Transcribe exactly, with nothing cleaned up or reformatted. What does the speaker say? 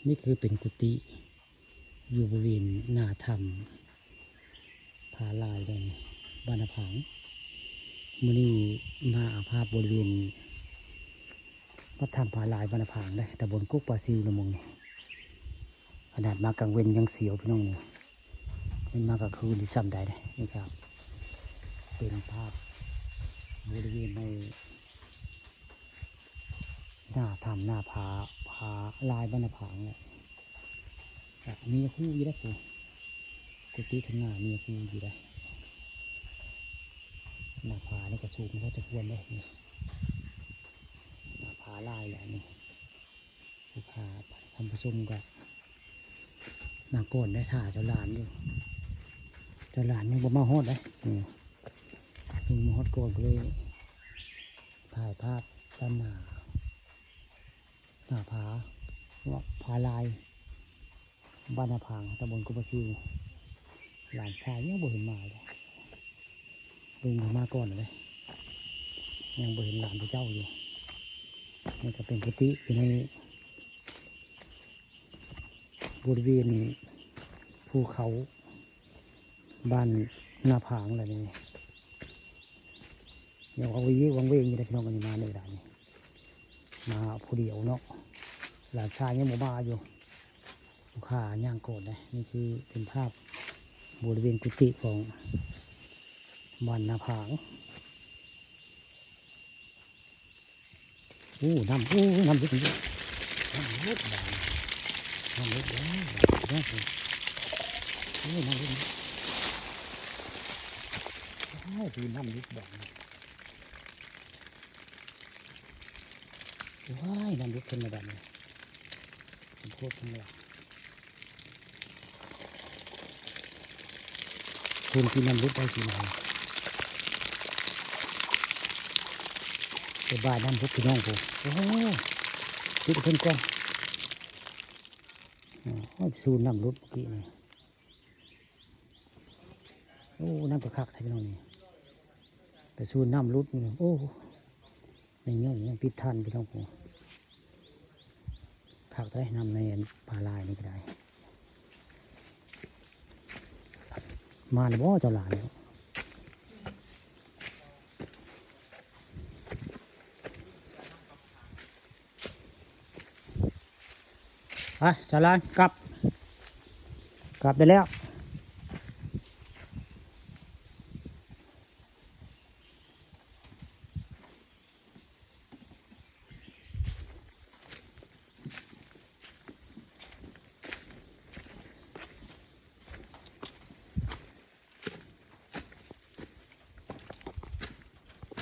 นี่คือเป็นกุฏิอยู่บริเวณหน้าถ้ำผาลายแดงบ้านนาผาง มื้อนี้มาเอาภาพบริเวณวัดถ้ำผาลายบ้านนาผางเด้อ ตำบลกุกปาซิวนะหม่องนี้ ขนาดมากลางเว็นยังเสียวพี่น้องนี่ มันมากลางคืนที่ซ้ำใดเด้อ นี่ครับ เป็นภาพบริเวณใน หน้าถ้ำหน้าผา ผาลายบ้านนาผางเนี่ย ก็มีฮูอยู่ได้อ กุฏิทางหน้ามีฮูอยู่ได้อ หน้าผานี่ก็สูงพอสมควรเลยนี่ หน้าผาลายแหละนี่ ผู้พาทำประชุมก็มาก่อนได้อ ถ่าเจ้าหลานอยู่ เจ้าหลานยังบ่มาฮอดเลยนี่ เพิ่นมาฮอดก่อนก็เลย ถ่ายภาพด้านหน้า หน้าผา ว่าผาลาย บ้านนาผาง ตำบลกุบปะซิว หลานชายยังบ่เห็นมาเลย ลุงเขามาก่อนเลย ยังบ่เห็นหลานพระเจ้าอยู่ นี่ก็เป็นกุฏิอยู่ในบริเวณภูเขา บ้านนาผางอะไรนี่ เดี๋ยวเอาไว้วังเวงอยู่ได้อพี่น้อง อันนี้มาในเวลานี้ มาผู้เดียวเนาะ หลานชายยังบ่มาอยู่ ลูกค้าย่างโกดเลย นี่คือเป็นภาพบริเวณกุฏิของบ้านนาผาง โอ้ น้ำ โอ้ น้ำลึก น้ำลึก น้ำลึก น้ำลึก โอ้ น้ำลึก โอ้ คือน้ำลึกแบบนี้ ว้าย น้ำลึกขึ้นมาแบบนี้ โคตรขึ้นมา ทุนที่น้ำลึกได้สินะ ไปบ้านน้ำลึกพี่น้องผม โอ้โห ปิดเพิ่นก่อน อ๋อ สูนน้ำลึกเมื่อกี้นี่ โอ้ น้ำก็คักแท้พี่น้องนี่ ไปสูนน้ำลึกนี่ โอ้ ในเงี้ยยังปิดทันพี่น้องผม คักแท้น้ำในผาลายนี่ก็ได้ มาแล้วบ่เจ้าหลานเนี่ย ไปเจ้าหลานกลับ กลับได้แล้ว